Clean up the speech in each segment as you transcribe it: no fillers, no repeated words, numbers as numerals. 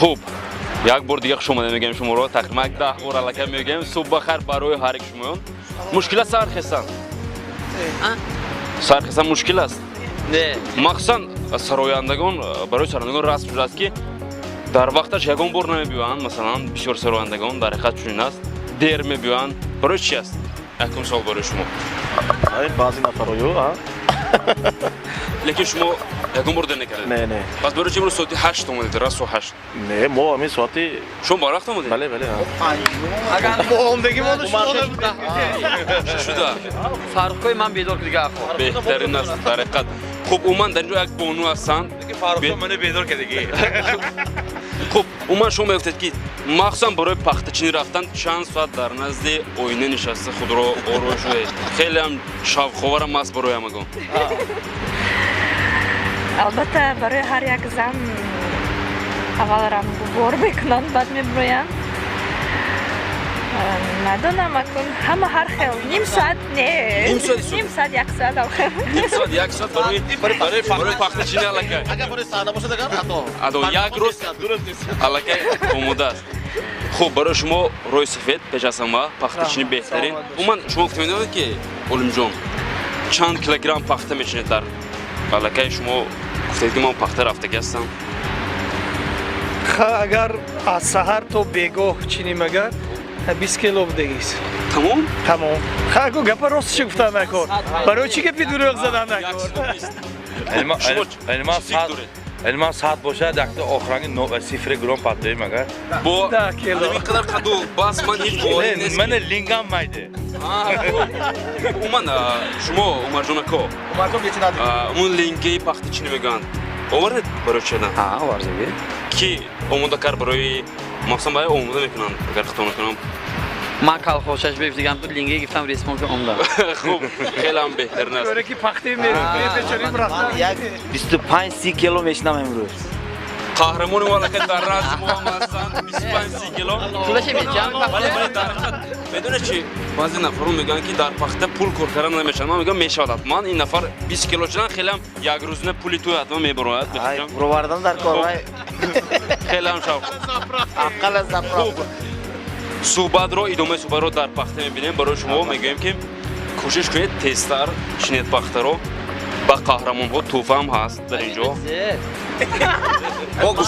Хуб, як бор дигар хуш омада мегӯем шуморо, тақрибан як 10 бор аллакай мегӯем. Субҳ бахайр барои ҳар як шумоён. Мушкил аст саҳар хестан? Саҳар хестан мушкил аст? Не. Махсусан сарояндагон, барои сарояндагон расм шудааст, ки дар вақташ ягон бор намебиёянд. Масалан, бисёр сарояндагон дар ҳақиқат чунин аст, дер мебиёянд. Барои чи аст? Якум суол барои шумо. Баъзе нафарою а. Лекин шумо ягон бор дер накардед? Не, не. Пас барои чи имрӯз соати 8 омадед, расо 8? Не, мо ҳамин соати Шумо барвақт омадед? Бале, бале. Агар мо омдагимону шумо набудед. Шуда. Фаррухкои ман бедор ки дига ахо. Беҳтарин аст дар ҳақиқат. Хуб, умуман дар ин ҷо як бону ҳастанд. Фаррухшо мана бедор кардагӣ. Хуб, умуман шумо мегуфтед, ки махсусан барои пахтачинӣ рафтан чанд соат дар назди оина нишаста худро ороиш шудаед. Хелеам шавқоварам аст барои ҳамагон. Албатта, барои ҳар як зан аввал рангубор мекунанд, баъд мебироянд. Надонам, акун ҳама ҳар хел, ним соат, не. Ним соат исто? Ним соат, як соат алхел. Ним соат, як соат барои пахтачинӣ аллакай. Агар барои саҳна бошад, агар адо. Адо, як рӯз аллакай омода аст. Хуб, барои шумо роҳи сафед. Пеш аз ҳама пахтачинӣ беҳтарин. Умуман шумо гуфта медонед, ки Олимҷон чанд килограмм пахта мечинед дар аллакай? Шумо гуфтед, ки ман пахта рафтагӣ ҳастам. Ха, агар аз саҳар то бегоҳ чиним, агар 20 кило будагист. Тамом? Тамом. Ха, ку гапа ростшо гуфтан накор, барои чӣ гапи дурӯғ задан накор? Шумо Элма чӣ фикр доред? Элма саат бошад, якта охранги сифре гром паттоим агар. Бо 10 кило. ин қадар қаду бас ман ҳеҷ боварӣ нест. Мана лингам майде. Умуман шумо, Умарҷон ако, Умарҷон мечинад. Он лингии пахтачинӣ мегӯянд, овардед барои чидан? Ҳа, овардагӣ. Ки омода кард барои, махсусан баъе омода мекунанд, агар хато накунам? Ман калхошаш бефтигам ту линге гирифтам, респон ки омдам. Хуб, хеле ҳам беҳтарин аст. Кӯраки пахти мепечоним рафтан. Як 25-30 кило мешинам имрӯз. Қаҳрамони мо аллакай дар назди мо ҳам ҳастанд. 25-30 кило. Пулаше мечам. Бале, бале, дар ҳақиқат медонед чи, баъзе нафарон мегӯянд, ки дар пахта пул кор кардан намешавад. Ман мегӯям, мешавад ҳатман. Ин нафар 20 кило шудан, хелеам якрӯзина пули тӯй ҳатман мебарояд. Ай, бировардан дар кор, ай. Хеле ҳам шавқ. Аққала заправка. Суҳбатро, идомаи суҳбатро дар пахта мебинем. Барои шумо мегӯем, ки кӯшиш кунед, тезтар чинед пахтаро. Ба қаҳрамонҳо тӯҳфаам ҳаст дар ин ҷо.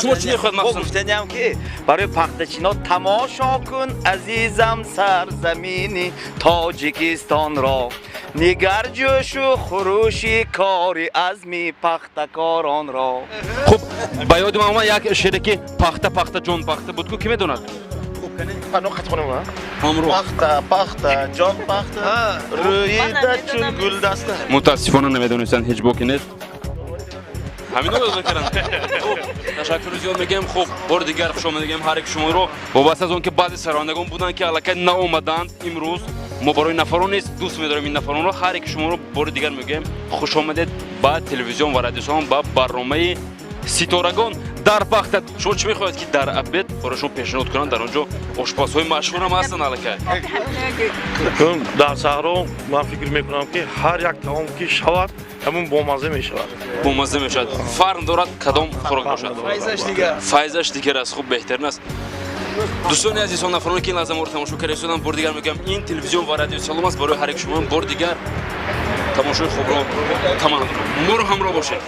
Шумо чӣ мехоҳед Бо махсусан? Гуфтаниам, ки барои пахтачино: тамошо кун, азизам, сарзамини Тоҷикистонро, нигар ҷӯшу хурӯши кори азми пахтакоронро. Хуб, ба ёди ман омад як шере, ки «Пахта, пахта, ҷон пахта» буд ку, ки медонад? Пано қат хонем, а? Ҳамроҳ. Пахта, пахта, ҷон пахта, рӯида чун гулдаста. Мутаассифона намедонистанд, ҳеҷ боке нест, ҳамино ёд мекарданд. Хуб, ташаккури зиёд мегӯем. Хуб, бори дигар хуш омад мегӯем ҳар яки шуморо. Вобаста аз он ки баъзе сарояндагон буданд, ки аллакай наомаданд имрӯз, мо барои нафарон низ дӯст медорем ин нафаронро. Ҳар яки шуморо бори дигар мегӯем: хуш омадед ба телевизион ва радиосон, ба барномаи «Ситорагон дар пахта». Шумо чӣ мехоҳед, ки дар обед барои шумо пешниҳод кунанд? Дар он ҷо ошпазҳои машҳурам ҳастанд аллакай. Чун дар саҳро ман фикр мекунам, ки ҳар як таом ки шавад, ҳамун бомазза мешавад. Бомазза мешавад, фарқ дорад кадом хӯрок бошад. Файзаш дигар. Файзаш дигар аст. Хуб, беҳтарин аст. Дӯстони азиз, он нафароне ки ин лаҳза моро тамошо карда истоданд, бори дигар мегӯям, ин телевизион ва радио Салом аст. Барои ҳар як шумо бори дигар тамошои хубро таманно дорам, моро ҳамроҳ бошед.